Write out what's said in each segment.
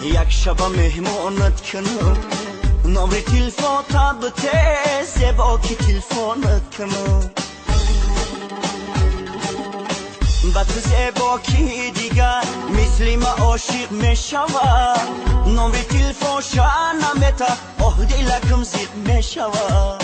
Як шаба меҳмонат кунам, номри телефон табте зебо ки телефонат кунам. Ба ту зебо ки дигар мисли ма ошиқ мешавад, номри телефон ша намета, оҳ дилакам зиқ мешавад.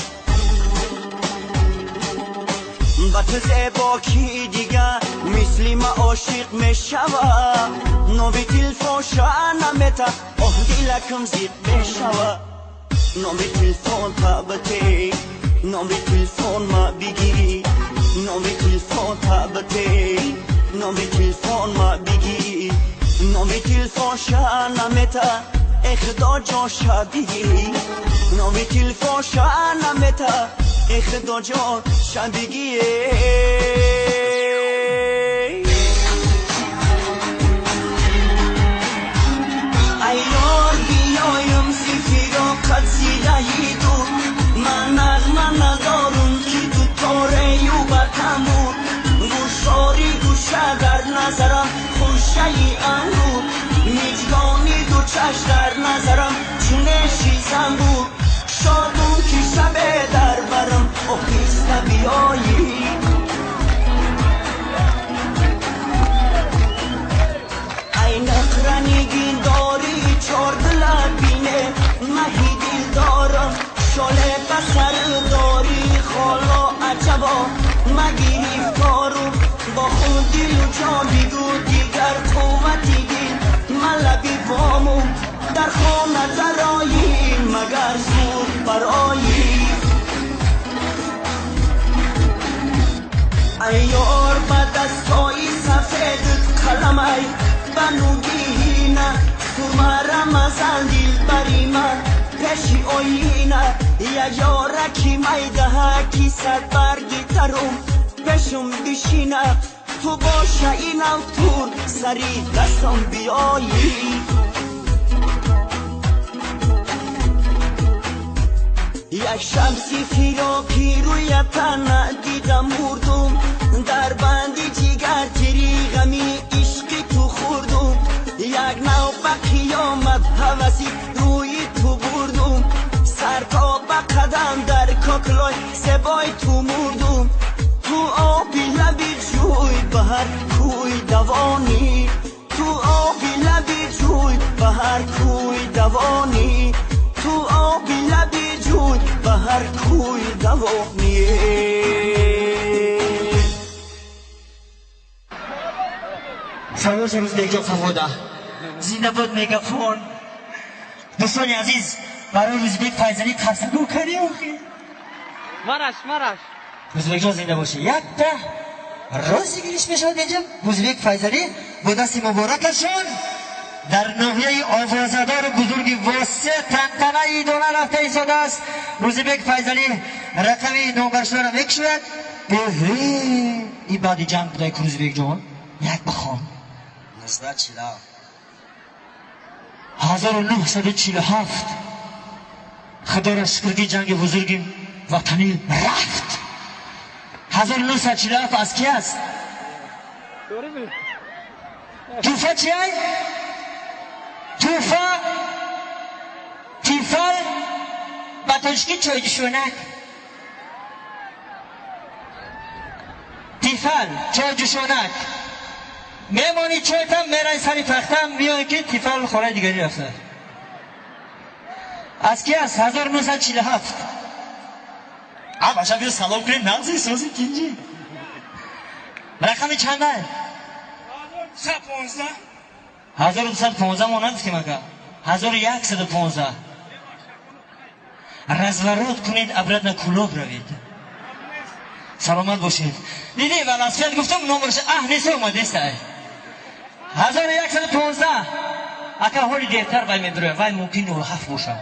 Ба ту зебо ки дигар мисли ма ошиқ мешавад, номри телефон ша намета, оҳ дилакам зиқ мешавад. Номри телефон табте, номри телефон ма бигирӣ, номри телефон табте, номри телефон ма бигирӣ, номри телефон ша намета, эй худо ҷон ша бигирӣ, номри телефон ша намета, эй худо ҷон ша бигирӣ. Ай ёр биёем зи фироқат зидаи дур, ман нағма надорум ки ту торею ба тамбур, гӯшори гӯша дар назарам хушаи ангур, миҷгони ду чашм дар назарам чунеши занбур, шодум ки шабе дар барам оҳиста биёӣ. Ай нақра нигин дорӣ чордилат бине, маҳи дил дорам шоле ба сар дорӣ, холо аҷабо ма гирифтору бо худ дилу ҷон бигӯ дигар қуввати дил ма лаби бому дар хона дароӣ магар зуд бароӣ. Ай ёр ба дастҳои сафедат қаламай ба нугина, сурмара мазан дилбари ман пеши оина, як ёра ки майдаҳа ки сад барги тарум пешум бишина, ту боша инав тур сари дастам биёӣ. Як шаб зи фироқи рӯята надидам мурдум, дар банди ҷигар тири ғами ишқи ту хӯрдум, як нав ба қиёмат ҳаваси рӯи ту бурдум, сар то ба қадам дар коклой зебои ту мурдум, ту оби лаби ҷӯй ба ҳар кӯй давонӣ, ту оби лаби ҷӯй ба ҳар кӯй давонӣ, ту оби лаби ҷӯй ба ҳар кӯй давонӣ. Садош Рӯзбекҷон Фавода, зинда бод мегафон. Дӯстони азиз, барои Рӯзбек Файзалӣ қарсагӯ кардем охи. Мараш, мараш. Рӯзбекҷон зинда бошӣ. Якта розыгрыш мешавад инҷа. Рӯзбек Файзалӣ бо дасти муборакашон дар ноҳияи овозадору бузурги Восе тантанаи идона рафта истодааст. Рӯзбек Файзалӣ рақами номбаршударо мекушояд. Эҳе, ин баъди ҷанг будай ку Рӯзбекҷон? Як бихон. 1947. Худоро шукр ки ҷанги бузурги ватанӣ рафт. 1947 аз ки аст? Туфа чи ай? Туфа тифал ба тоҷикӣ чойҷӯшонак. Тифал чойҷӯшонак. Мемонӣ чойтам, мерай сари пахтам, меои ки тифал хонаи дигарӣ рафта. Аз ки аст? 1947. А баша биё салом кунем, нағзи сози тинҷи. Рақами чандай? 115. 1215 мо нагуфтем ака. 1115. Разворот кунед, обратно Кӯлоб равед. Саломат бошед. Дидӣ велосипед гуфтам номерша аҳ нест омадеста. 1115. Ака ҳоли дертар вай медурояд, вай мумкин 07 бошад.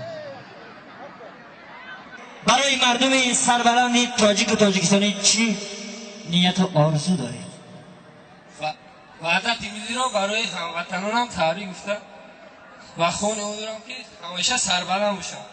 Барои мардуми сарбаланди тоҷику тоҷикистонӣ чӣ нияту орзу доред? Ваҳдати миллиро барои ҳамватанонам табрик гуфта ва хони он дорам ки ҳамеша сарбаланд бошам.